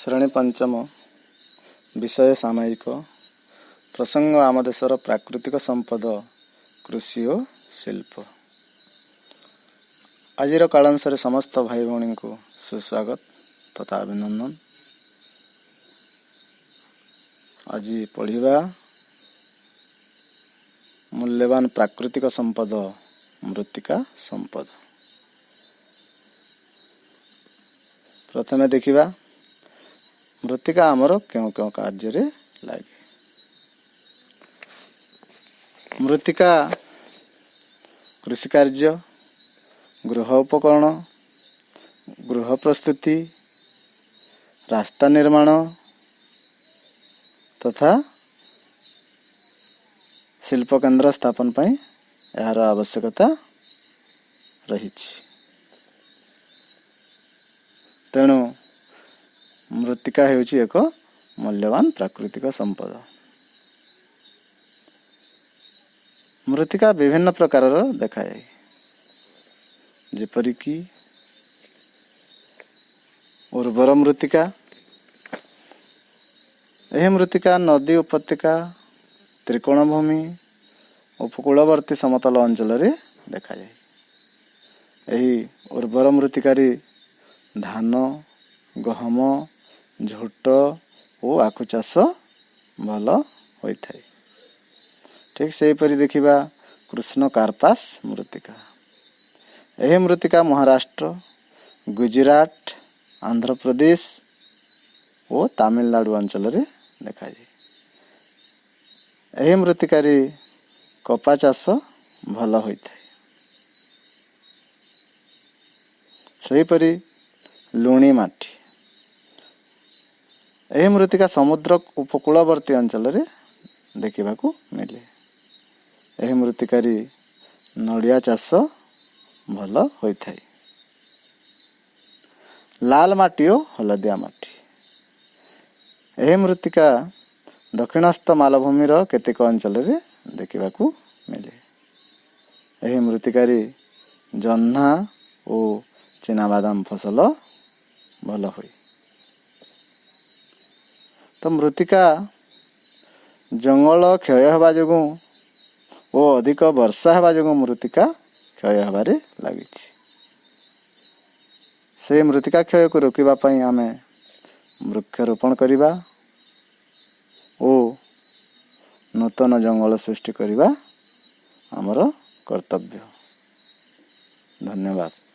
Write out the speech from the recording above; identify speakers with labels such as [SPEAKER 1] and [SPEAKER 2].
[SPEAKER 1] ଶ୍ରେଣୀ ପଞ୍ଚମ, ବିଷୟ ସାମୟିକ, ପ୍ରସଙ୍ଗ ଆମ ଦେଶର ପ୍ରାକୃତିକ ସମ୍ପଦ, କୃଷି ଓ ଶିଳ୍ପ। ଆଜିର କାଳାଂଶରେ ସମସ୍ତ ଭାଇ ଭଉଣୀଙ୍କୁ ସୁସ୍ୱାଗତ ତଥା ଅଭିନନ୍ଦନ। ଆଜି ପଢ଼ିବା ମୂଲ୍ୟବାନ ପ୍ରାକୃତିକ ସମ୍ପଦ, ମୃତ୍ତିକା ସମ୍ପଦ। ପ୍ରଥମେ ଦେଖିବା ମୃତ୍ତିକା ଆମର କେଉଁ କେଉଁ କାର୍ଯ୍ୟରେ ଲାଗେ। ମୃତ୍ତିକା କୃଷିକାର୍ଯ୍ୟ, ଗୃହ ଉପକରଣ, ଗୃହ ପ୍ରସ୍ତୁତି, ରାସ୍ତା ନିର୍ମାଣ ତଥା ଶିଳ୍ପକେନ୍ଦ୍ର ସ୍ଥାପନ ପାଇଁ ଏହାର ଆବଶ୍ୟକତା ରହିଛି। ତେଣୁ ମୃତ୍ତିକା ହେଉଛି ଏକ ମୂଲ୍ୟବାନ ପ୍ରାକୃତିକ ସମ୍ପଦ। ମୃତ୍ତିକା ବିଭିନ୍ନ ପ୍ରକାରର ଦେଖାଯାଏ, ଯେପରିକି ଉର୍ବର ମୃତ୍ତିକା। ଏହି ମୃତ୍ତିକା ନଦୀ ଉପତ୍ୟକା, ତ୍ରିକୋଣଭୂମି, ଉପକୂଳବର୍ତ୍ତୀ ସମତଳ ଅଞ୍ଚଳରେ ଦେଖାଯାଏ। ଏହି ଉର୍ବର ମୃତ୍ତିକାରେ ଧାନ, ଗହମ, ଝୋଟ ଓ ଆଖୁ ଚାଷ ଭଲ ହୋଇଥାଏ। ଠିକ୍ ସେହିପରି ଦେଖିବା କୃଷ୍ଣ କାର୍ପାସ ମୃତ୍ତିକା। ଏହି ମୃତ୍ତିକା ମହାରାଷ୍ଟ୍ର, ଗୁଜୁରାଟ, ଆନ୍ଧ୍ରପ୍ରଦେଶ ଓ ତାମିଲନାଡ଼ୁ ଅଞ୍ଚଳରେ ଦେଖାଯାଏ। ଏହି ମୃତ୍ତିକାରେ କପା ଚାଷ ଭଲ ହୋଇଥାଏ। ସେହିପରି ଲୁଣି ମାଟି। ଏହି ମୃତ୍ତିକା ସମୁଦ୍ର ଉପକୂଳବର୍ତ୍ତୀ ଅଞ୍ଚଳରେ ଦେଖିବାକୁ ମିଳେ। ଏହି ମୃତ୍ତିକାରେ ନଡ଼ିଆ ଚାଷ ଭଲ ହୋଇଥାଏ। ଲାଲ ମାଟି ଓ ହଳଦିଆ ମାଟି। ଏହି ମୃତ୍ତିକା ଦକ୍ଷିଣସ୍ଥ ମାଲଭୂମିର କେତେକ ଅଞ୍ଚଳରେ ଦେଖିବାକୁ ମିଳେ। ଏହି ମୃତ୍ତିକାରେ ଜହ୍ନା ଓ ଚିନାବାଦାମ ଫସଲ ଭଲ ହୁଏ। ତ ମୃତ୍ତିକା ଜଙ୍ଗଲ କ୍ଷୟ ହେବା ଯୋଗୁଁ ଓ ଅଧିକ ବର୍ଷା ହେବା ଯୋଗୁଁ ମୃତ୍ତିକା କ୍ଷୟ ହେବାରେ ଲାଗିଛି। ସେହି ମୃତ୍ତିକା କ୍ଷୟକୁ ରୋକିବା ପାଇଁ ଆମେ ବୃକ୍ଷରୋପଣ କରିବା ଓ ନୂତନ ଜଙ୍ଗଲ ସୃଷ୍ଟି କରିବା ଆମର କର୍ତ୍ତବ୍ୟ। ଧନ୍ୟବାଦ।